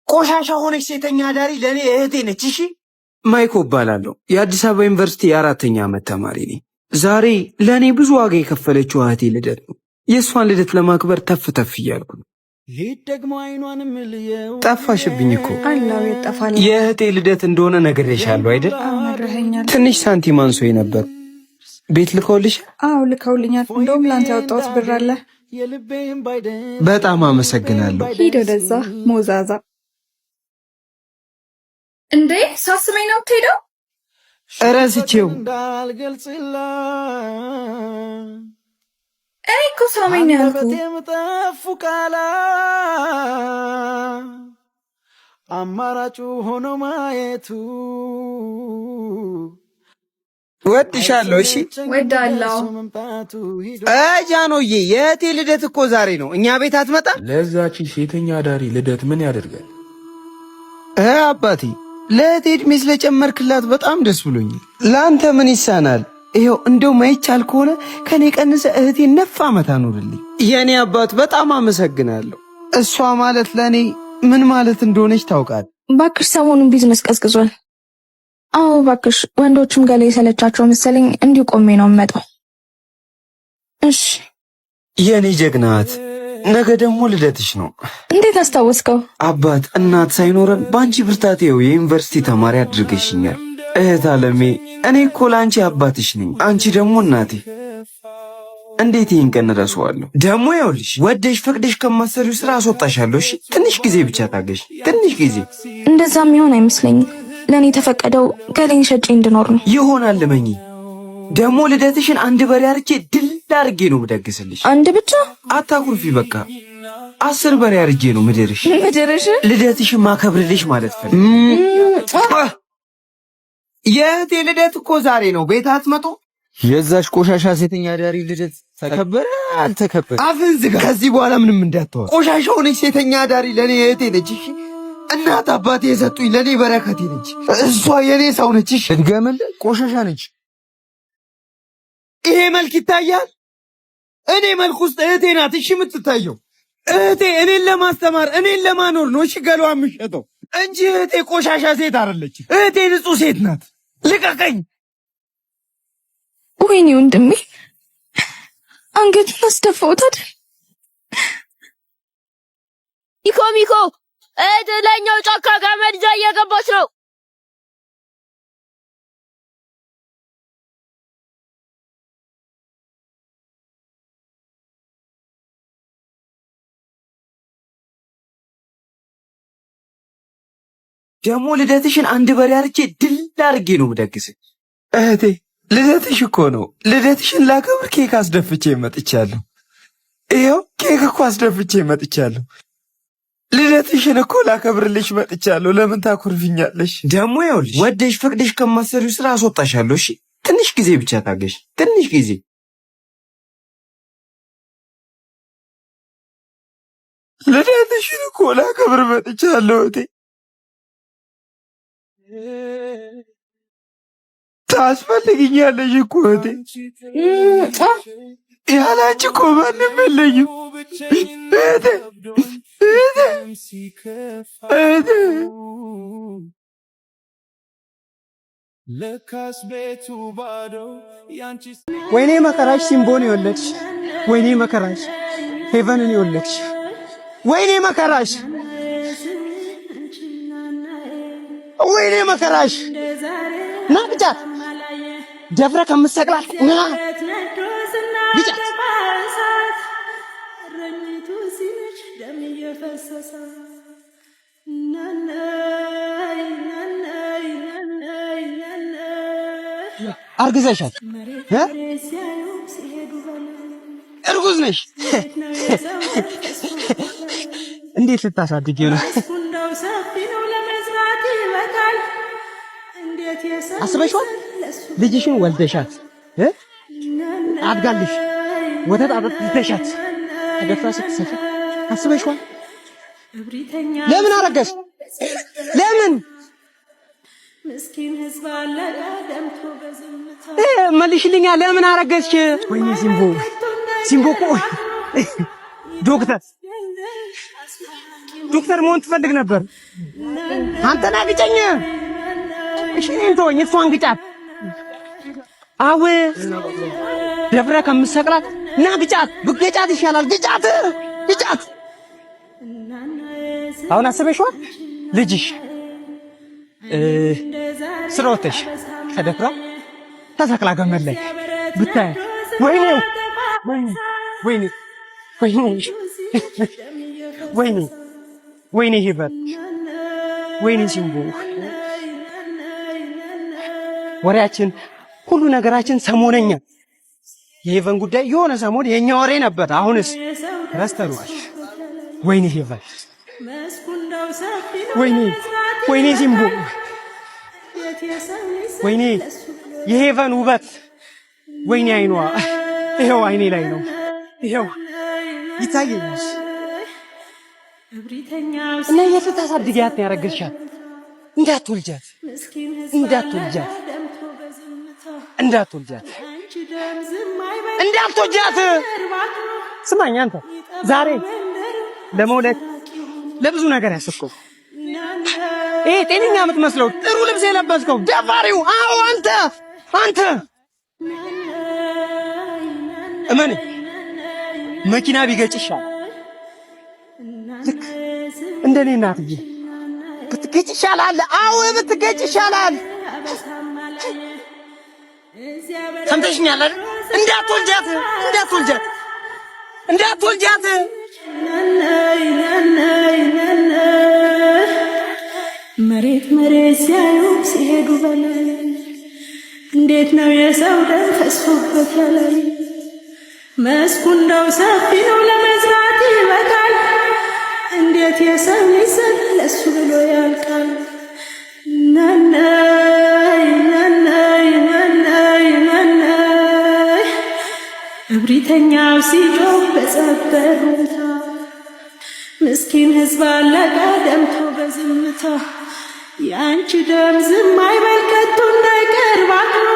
ቆሻሻ ሆነች ሴተኛ አዳሪ ለእኔ እህቴ ነች። እሺ ማይኮ እባላለሁ። የአዲስ አበባ ዩኒቨርሲቲ የአራተኛ ዓመት ተማሪ ነኝ። ዛሬ ለእኔ ብዙ ዋጋ የከፈለችው እህቴ ልደት ነው። የእሷን ልደት ለማክበር ተፍ ተፍ እያልኩ ነው። ጠፋሽብኝ እኮ። አላው ይጠፋል። የእህቴ ልደት እንደሆነ ነግሬሻለሁ አይደል? ነግረኸኛል። ትንሽ ሳንቲም አንሶኝ ነበር። ቤት ልከውልሽ? አዎ ልከውልኛል። እንደውም ለአንተ ያወጣሁት ብር አለ። በጣም አመሰግናለሁ። ሂድ ወደዛ ሞዛዛ። እንዴ ሳስመኝ ነው የምትሄደው? እረስቼው። እኔ እኮ ሳመኝ ነው ያልኩህ። አማራጩ ሆኖ ማየቱ ወድሻለሁ። እሺ ወዳለሁ። ጃኖዬ የእህቴ ልደት እኮ ዛሬ ነው። እኛ ቤት አትመጣም? ለዛች ሴተኛ አዳሪ ልደት ምን ያደርጋል? አባቴ ለእህቴ ዕድሜ ስለጨመርክላት በጣም ደስ ብሎኛል። ለአንተ ምን ይሳናል? ይኸው እንደው ማይቻል ከሆነ ከኔ ቀንሰ እህቴ ነፍ ዓመት አኑርልኝ። የእኔ አባት በጣም አመሰግናለሁ። እሷ ማለት ለእኔ ምን ማለት እንደሆነች ታውቃል። ባክሽ ሰሞኑን ቢዝነስ ቀዝቅዟል። አዎ ባክሽ፣ ወንዶችም ገላ የሰለቻቸው መሰለኝ እንዲሁ ቆሜ ነው የምመጣው። እሺ የእኔ ጀግናት፣ ነገ ደግሞ ልደትሽ ነው። እንዴት አስታወስከው? አባት እናት ሳይኖረን በአንቺ ብርታት ይኸው የዩኒቨርሲቲ ተማሪ አድርገሽኛል። እህት አለሜ፣ እኔ እኮ ለአንቺ አባትሽ ነኝ፣ አንቺ ደግሞ እናቴ። እንዴት ይህን ቀን እረሳዋለሁ? ደግሞ ይኸውልሽ ወደሽ ፈቅደሽ ከማሰሪው ስራ አስወጣሻለሁ። እሺ ትንሽ ጊዜ ብቻ ታገሽ፣ ትንሽ ጊዜ። እንደዛም ይሆን አይመስለኝም። ለእኔ የተፈቀደው ገሌን ሸጬ እንድኖር ነው። ይሆናል መኝ። ደግሞ ልደትሽን አንድ በሬ አርጄ ድል አድርጌ ነው ምደግስልሽ። አንድ ብቻ አታኩርፊ። በቃ 10 በሬ አርጄ ነው ምድርሽ ምድርሽ ልደትሽን ማከብርልሽ ማለት ፈልግ። የእህቴ ልደት እኮ ዛሬ ነው። ቤት አትመጡ? የዛች ቆሻሻ ሴተኛ አዳሪ ልደት ተከበረ አልተከበረ? አፍህን ዝጋ። ከዚህ በኋላ ምንም እንዳታወራ። ቆሻሻ ሆነች ሴተኛ አዳሪ ለእኔ እህቴ ነች። እሺ እናት አባቴ የሰጡኝ ለእኔ በረከቴ ነች። እሷ የእኔ ሰው ነች። እሺ እድገምልህ፣ ቆሻሻ ነች። ይሄ መልክ ይታያል። እኔ መልክ ውስጥ እህቴ ናት። እሺ የምትታየው እህቴ እኔን ለማስተማር እኔን ለማኖር ነው። እሺ ገሏ የምሸጠው እንጂ እህቴ ቆሻሻ ሴት አይደለች። እህቴ ንጹህ ሴት ናት። ልቀቀኝ። ወይኔ ወንድሜ አንገቱን አስደፋሁት አይደል? ሚኮ ሚኮ እህት ላይኛው ጫካ ገመድ ይዛ እየገባች ነው። ደግሞ ልደትሽን አንድ በሬ አርጄ ድል አድርጌ ነው ምደግስ። እህቴ ልደትሽ እኮ ነው። ልደትሽን ላከብር ኬክ አስደፍቼ መጥቻለሁ። ይኸው ኬክ እኮ አስደፍቼ መጥቻለሁ። ልደትሽን እኮ ላከብርልሽ መጥቻለሁ። ለምን ታኮርፊኛለሽ? ደግሞ ይኸውልሽ ወደሽ ፈቅደሽ ከማሰሪው ስራ አስወጣሻለሁ። እሺ ትንሽ ጊዜ ብቻ ታገሽ፣ ትንሽ ጊዜ። ልደትሽን እኮ ላከብር መጥቻለሁ እህቴ። ታስፈልግኛለሽ እኮ እህቴ። ያለ አንቺ እኮ ማንም የለኝም እህቴ፣ እህቴ፣ እህቴ። ወይኔ መከራሽ፣ ሲምቦን የወለድሽ፣ ወይኔ መከራሽ፣ ሄቨንን የወለድሽ፣ ወይኔ መከራሽ፣ ወይኔ መከራሽ። ና ግጫት፣ ደፍረ ከምትሰቅላት ና ግጫት። አርግዘሻል፣ እርጉዝ ነሽ። እንዴት ልታሳድጊው ነው? አስበሽዋል? ልጅሽን ወልደሻት አድጋልሽ ወተት አጠጥተሻት ተደፍራ ስትሰፊ አስበሽዋል? ለምን አረገሽ? ለምን መልሽልኛ። ለምን አረገዝሽ? ወይኔ ሲምቦ ሲምቦ እኮ ዶክተር ዶክተር መሆን ትፈልግ ነበር። አንተና ግጨኝ። እሺ እኔን ተወኝ፣ እሷን ግጫት። አው ደፍረ ከምትሰቅላት ና ግጫት፣ ብገጫት ይሻላል። ግጫት፣ ግጫት። አሁን አስበሽዋል? ልጅሽ ስራ ወተሽ ተደፍራ ተሰቅላ ገመድ ላይ ብታይ፣ ወይኔ ወይኔ ወይኔ ወይኔ ወይኔ ወይኔ ሂበት፣ ወይኔ ሲምቦ፣ ወሬያችን ሁሉ ነገራችን ሰሞነኛ የሄቨን ጉዳይ የሆነ ሰሞን የኛ ወሬ ነበር። አሁንስ ረስተነዋል። ወይኔ ሄቨን፣ ወይኔ ወይኔ ሲምቦ፣ ወይኔ የሄቨን ውበት፣ ወይኔ አይኗ፣ ይኸው አይኔ ላይ ነው፣ ይኸው ይታየኛል። እና የት ታሳድጊያት ነው ያረገዝሻት? እንዳትወልጃት፣ እንዳትወልጃት፣ እንዳትወልጃት፣ እንዳትወልጃት። ስማኝ አንተ፣ ዛሬ ለመውለድ ለብዙ ነገር ያሰብከው፣ ይሄ ጤነኛ የምትመስለው፣ ጥሩ ልብስ የለበስከው ደፋሪው፣ አዎ አንተ፣ አንተ እመን መኪና ቢገጭ ይሻላል። ልክ እንደኔ እናትዬ ብትገጭ ይሻላል። አዎ ብትገጭ ይሻላል። ሰምተሽኛል አይደል? እንዳትወልጃት፣ እንዳትወልጃት፣ እንዳትወልጃት። መሬት መሬት ሲያዩ ሲሄዱ በላይ፣ እንዴት ነው የሰው ደም ፈሶበት ያላይ? መስኩ እንደው ሰፊ ነው ለመዝራት ይበቃል። እንዴት የሰው ልጅ ዘር ለሱ ብሎ ያልቃል? ናናይ ናናይ ናናይ ናናይ፣ እብሪተኛው ሲጮህ በጸበሩታ፣ ምስኪን ሕዝብ አለቀ ደምቶ በዝምታ። የአንቺ ደም ዝም አይበል ከቶ እንዳይቀር ባክኖ።